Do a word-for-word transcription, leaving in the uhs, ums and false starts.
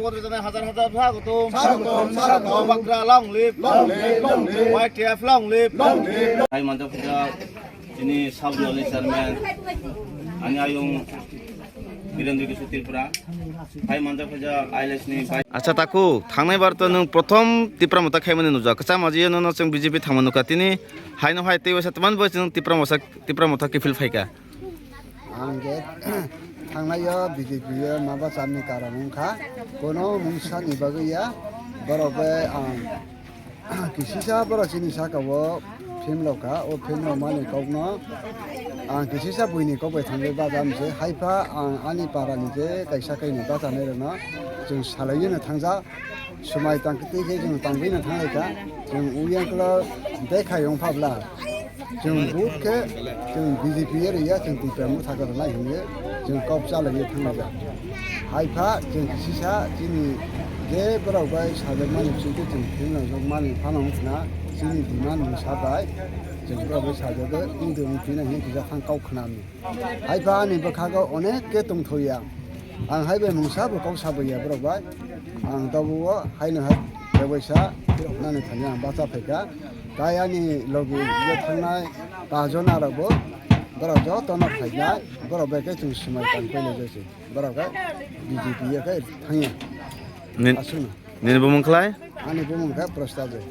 Hajar hajar swagotom. Swagotom, swagotom. Bubagra long live. Long live, long live. Y T F long live. Long live. Hai manjak phaijak chini sub zonal chairman ani ayung Birendra Kishore Tripura. Hai manjak phaijak I L S ni bai. Acha taku, thangnai bar to nwng prothom Tipra Motha khaimani nujak. Kwcham aji nono chwng B J P thangma nukha. Tini haino hai tei waisa tman bo chwng Tipra Motha, Tipra Motha kiphil phaikha. Ang je thangnai o B J P o maba chamni karon wngkha, kono mungsa ni bagwi ya, borok bai ang kisisa borok chini saka o film rok kha, o film rok mani kok no ang kisisa buini kok bai thangwi bajam se, haipha ang ani para ni je kaisa kaini bachanai rok no chwng salai no thangja, swmai tang twi khe chwng tangwi no thanglaikha, chwng uyang klo dekha yong phabla. Chwng vote khe chwng B J P ya riya, chwng Tipra Motha kwrwlai hinwi chwng kok chalaiwi thanglaijak. Haipha chwng kisisa chini je borok bai sajakmani bisingtwi chwng philnajak mani phano wngkhna chini demand ni sabai chwng borok bai sajagwi wngtwi wngphina hinwi kisa thang kok khnami. Haipha ani bwkhago onek khe tongthoya. Ang hai bai mungsa bo kok sabai ya borok bai. Ang tabuk o haino hai bebaisa nani thani ang bacha phaikha. Tai ani logi ye thangnai ta jona rok bo borok joto no phainai. Borok bai khe chwng swmai tang pailai jai se. Borok khe B J P ye khe thangya. Nin-, aswkno. Nini bumung khlai? Ani bumung khe Prosta je.